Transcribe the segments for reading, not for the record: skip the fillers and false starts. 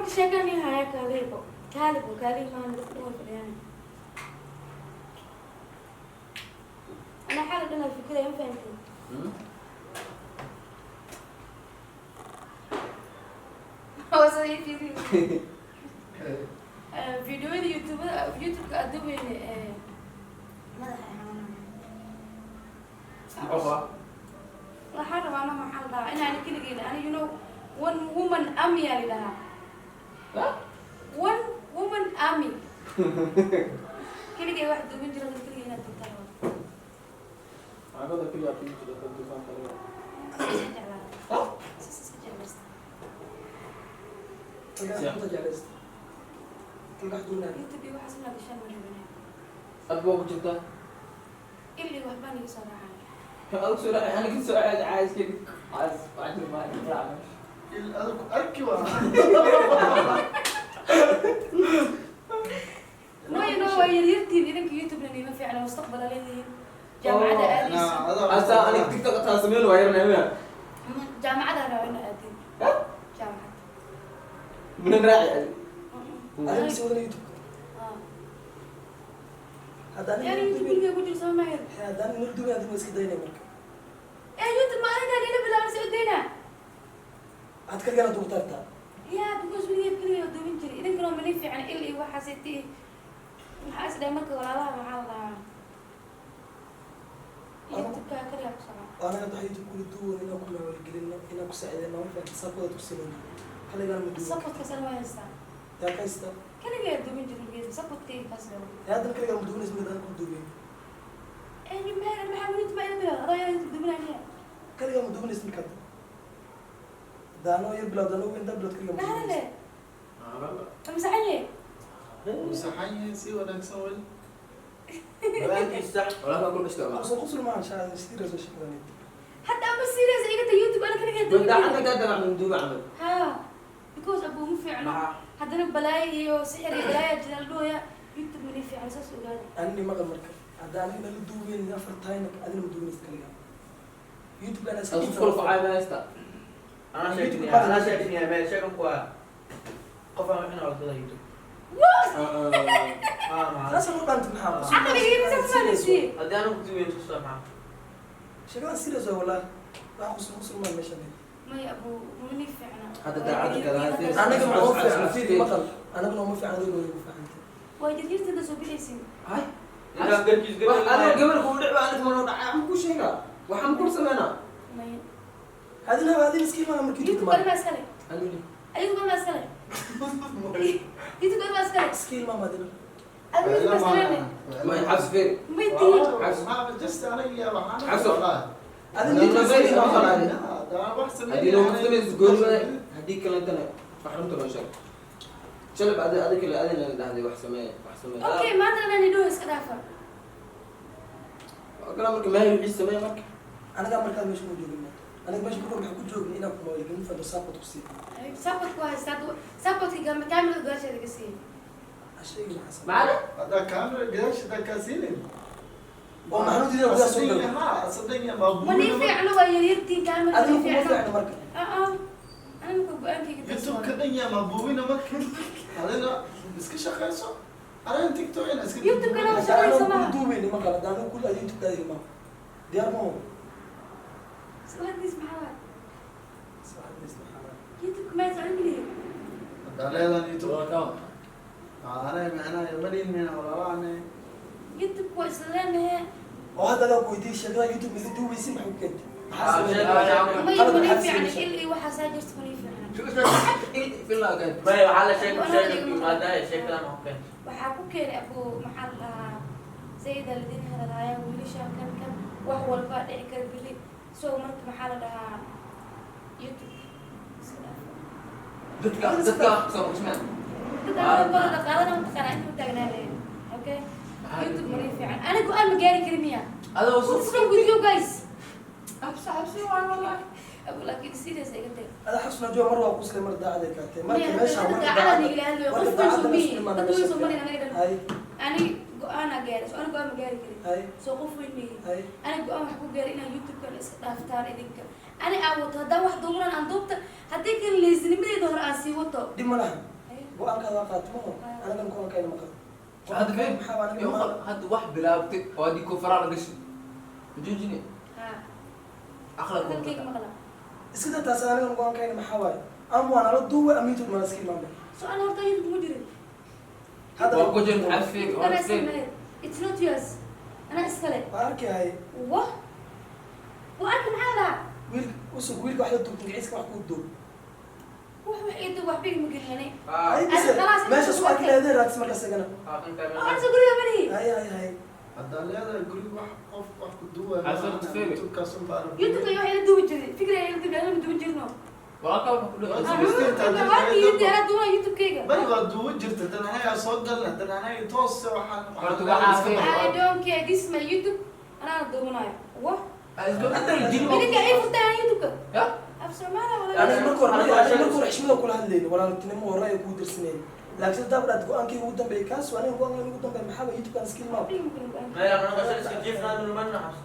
Horta sheekan ii haya kaalibo. Kaalibo, kaalibo maan dadka dhan way fadhiyaan. Ana xaal dhan aan fikiraya, ma fahamtay? Waa sida ii fiiriyo. Fiidiyoyada YouTube YouTube-ka aad duubeyne madaxa i xanuunaya. Muxuu qabaa? Waxaan rabaa ana maxaa la dhahaa inaan keligeyna ani one woman army aa la dhahaa. Ha? One woman army. Keligay wax duubin jira dad keligay inaad duubtaa rabaa. Cagada keliya aad ku jirta dukaanka laga. Iska jeclaa. Ha? Sis iska jeclaysta. Kalgax kunta jeclaysta. Kalgax duunaa. YouTube iyo waxaas inaa gashaan ma rabin. Aad baa ku jirtaa. Illi waxbaan iga soo raacaya. Kan aad soo raacay, aniga soo raacay caayiska. Caayis, waxaa jira ma raac meesha. Il adigu arki waa. No, waa yaryartiin idinka YouTube-na niima fiicna mustaqbal aa leedihiin. Jaamacadda aadaysa. Asa aniga TikTok taa sameyn waa yarnaa miya? Jaamacadda rabaa inaa aadin. Ha? Jaamacad. Minan raaci adi. Adiga si wadana YouTube. Ah. Hadda aniga Yani nala YouTube duubin. guriga ku jiro soo ma hel. Hadda aniga nala duubin, adiga waa iska daynaya marka. Eh, YouTube ma adiga nila bilaaban soo daynaa. Aad kalgana duubta rabtaa. Yeah, because weligeed keliya waa duubin jiray. Idinkuna ma nii fiican il iyo waxaas tii. Maxaa is dhahay marka walaalaha maxaa la dhahaa? YouTube-ka kaliya ku socon. Oo anaga hadda YouTube kula duuban inaan ku maalgelino, inaan ku saacideyno, ma fahamtay? Support ku siinayno. Kaligaan ma duuban. Supportkaas ana waa haystaa. Yaa ka haysta? Kaligaa duubin jiray weligeed. Supportkayga kaas leeyahay. Yaa haddana kaligaan ma duubanaysa marka aan ku duubin. Eh, maxaa YouTube ma ila bilaawday? Adoo yar YouTube duubinaya. Kaligaan ma duubanaysa marka hadda. Hadda anoo yar bilowda, anoo weyn, haddaa bilowd kaligaan ma Maxaa duubanaysa. le? Masaxan yahay? Wuu saxan yahay si wanaagsan weli. Walaalkiis sax. Walaalkaa ku dhashtay ama? Qosol qosol maaha, shaqada serious oo shaqadan. Hadda ama serious iga tahay YouTube ana kaligaa duubin Bal jiray. daacadda kaa danac min duuba camal. Ha, because abuu ma fiicno. Maxaa? Haddana balaayo iyo sixir iyo balaayo jira la dhooya. YouTube ma nii fiicno saas ogaada. Ani maqal marka. Hadda aniga nala duubin afar tahayna adina ma duubanaysa kaligaa. YouTube ana iska Aad ku kula facay ma haysta. Anaa sheegtay, anaa sheegtay meel sheegan ku ah. Qof aan wixina waa la YouTube. What? Ah, maxaa? Taas loo dhaanta maxaa? Caqligiina saas maa la siiyey. Haddii aanu ku duweyn tusaa maxaa? Shaqadan serious waa wallahi. Wax qosol qosol maaha meeshan. Maya abuu ma nii fiicno. Hadda daacadda kala haysta. Anaga nooma fiicna Serious. maqal. Anaga nooma fiicna, adiga way ugu fiicantay. Waa yaryartinta soo bixaysin. Hay. Ninkaan garkiis Wax garkiis. adiga gabar kugu dhici baa aniga mana dhacay, aan ku sheegaa. Waxaan kula sameynaa. Maya. Adina adina iska imaana markii YouTube YouTube timaado. ma iskale. Aniga. Ayagu ma iskale. YouTube ma iskale. Iska ilmaama adina. Adigu ma iskale. Ma xabs feeri. Ma tihiin. Ma just aniga yaa waxaan Xaso. wallahi. Adina Adina YouTube iska ma ilmaama. maqal. Wax sameyn. Haddii loo sameeyo gooni ma haddii kalentana wax runta loo sheego. Shalab adi adi kale adina la dhahday wax samee wax samee. Okay, maanta anaa nidhoo iska dhaafa. Waa kala marka maahi wixii samee marka. Anaga markaa meesha ma joogin maanta. Anaga meesha marka waxaan ku joogin inaan ku maalgelin fadho support ku siiyo. Supportku waa haystaa. Supportka kaamirada gadaasheeda ka siiyey. Ha sheegin waxaan sameeyay. Macana? Haddaa kaamira gadaasha haddaa kaa siinin. Oo maxaa diidaa gudaha soo galo? Ha, asadan ya ma Ma nii fiicno waa yaryartiin kaamirada Adiga nii kuma fiicno. fiicna marka. Ah ah. Ana marka go-aankayga taas YouTube waa. ka dhan yaa ma buubina marka. Adina iska shaqayso. Aniga TikTok ina iska YouTube-kana waa Hadda shaqaysa anaga maaha. kula duubeyni maqal. Hadda anaga kula adiga YouTube-kaada ilmaama. Diyaar ma oho. Su'aashiis maxaa waay? Saxadiis maxaa waaye? YouTube-ka ma socon milihi. Haddaa leedahan YouTube. Anaga macnaha malin mina walaalaane. YouTube-ka waa isla leenahay. Oo hadda adaa ku weydiiyey sheekada YouTube iga duubaysi maxay ku keentay? Maxaa Ah, sameeyay? sheekada- Maya Qalad ma nii maxaa fiicno sameeyay? il iyo waxaasaa jirta ma nii fiicno. Filaa kan. Maya waxaa la sheegay sheegay maadaaya sheekadan oo keen. Waxaa ku keenay abuu maxaa la dhahaa sayida ladin hadalhaya wiilasha kan kan wax walba dhici kara bili so marka maxaa la dhahaa YouTube iska dhaafa. Dadka dadka soo qismaan. Dad aan bada dhaqaalana mataqaanaa inta taagnaa leeyahay. Okay, YouTube ma nii fiican ani go-aan ma gaari karin miya? Adoo What's wrong with you guys? Absa absi waa wallahi. Abu laakiin serious iga tag. Ada xasuna jooga mar waa quslay mar daacad ay kaatay. Marka Maya, meesha hadda marka daacadaan igala hadlayo. marka Qof weyn daacadda soo la isku miyi. imaana Dad weyn meesha. soo marin anaga dhan. Hay, Ani go-aan aa gaaray so ani go-aan ma gaari karin. hay, Soo qof weyn miyi. hay. Ani go-aan wax ku gaaray inaan YouTube-kan iska dhaaftaan idinka. Ani aa wato haddaan wax duubanan aan duubta haddii kan leysnimadeeda hore aan sii wato. Dhib ma laha. Go-aankaada waa qaatay maho, anagan go-aankayna ma qabo. Hadda fahim. Maxaa waa anaga? Iyo hadda wax bilaabtay oo haddii ko faraa la gashay joojine. Ha. Aqla. Hadalkayga maqla. Iska daa taas, anagan go-aankayna maxaa waaye? Ama waa nala duuwe ama YouTube mana iska imaanbe. So ana horta YouTube ma jirin. Hadda Waa ku jirin xafiig. Anaa iska male. It's not yours, anaa iskale. Waa arkay. Wa wa arki, maxaa lahaa? Wiilka usug, wiilka wax la duubta, magaciiska wax kuu duub. Wax ii waxba igama gelin ani. Ay, bise khalaas, meesha isku arki lahaydeen raadis marka isagana. Oo ansa guriga malihi. Hay hay hay. Haddaa leedahay guriga wax qof wax ku duwaya. Xasan Tufeeli. YouTube-kaas un baa. YouTube iyo wax ila duubi jiray, fikra ila duubi, anama duubi jirno. Walaalkaa wuxuu ku Waa Waaki YouTube anaa duubaa YouTube-kayga. Bari waa duwan jirta tan, anagaa soo galna tan, anaga toos waxaan. Horta waxaa fiican. I don't care, this is my YouTube, anaana duubanayo wa. Dhahay. Idinka ay furtaan YouTube-ka Ya. Af Soomaaliya. Aniga Walaal. marka hore xishmada kula hadlayno, walaaltinimo hore ay kuu dirsanayeen, laakiin haddaa dhaad go-aankayga ugu dambeeyay kaas waa aniga go-aankayga ugu dambeeya, maxaa YouTube-kan iska imaam? Waxba igama gelin go-aanka. Maya, anaga shalay iska jiifnaa nulmanna xas.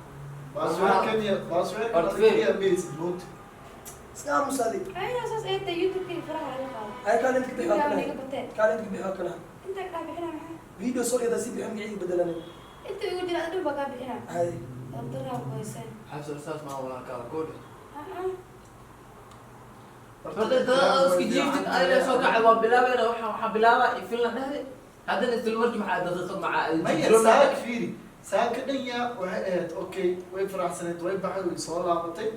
Password-kan iyo password-kan Horta adiga fiiri. keliya maysid moogta. Iska aamus adig. Ayada saas ay tahay, YouTube-kayga faraha laga qaado. Ay, kaalinta ka bixi waa Intaa kanahay. iga bateen. Kaalinta ka bixi waa kanaha. Intaa kaa bixinaa maxaa? Video soo dhigada si bixi, magaciiga bedelanin. Inta igu jira adhib baa kaa bixinaa. Hay. Dabdaraa ku hayseen. Xabsa saas maa walaalkaa koodhe. Ah ah. Horta dad iska jiiftid, adiga soo kacay waa bilaabayna, waxaa bilaabaa Finland dhahday, haddana isla markii maxaa daqiiqad macaa. Maya, saak fiiri, saaka dhan yaa waxay ahayd okay, way faraxsaneed, way baxay, way soo laabatay.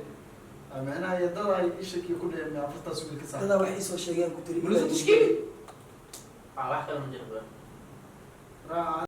Macnaha yadada ay ishakii ku dhaceen afartaas wiil ka saar. Dadaa wax ii soo sheegeen ku tiri. Muliso tashkiili. Ah, wax kale ma jiro. Raaca.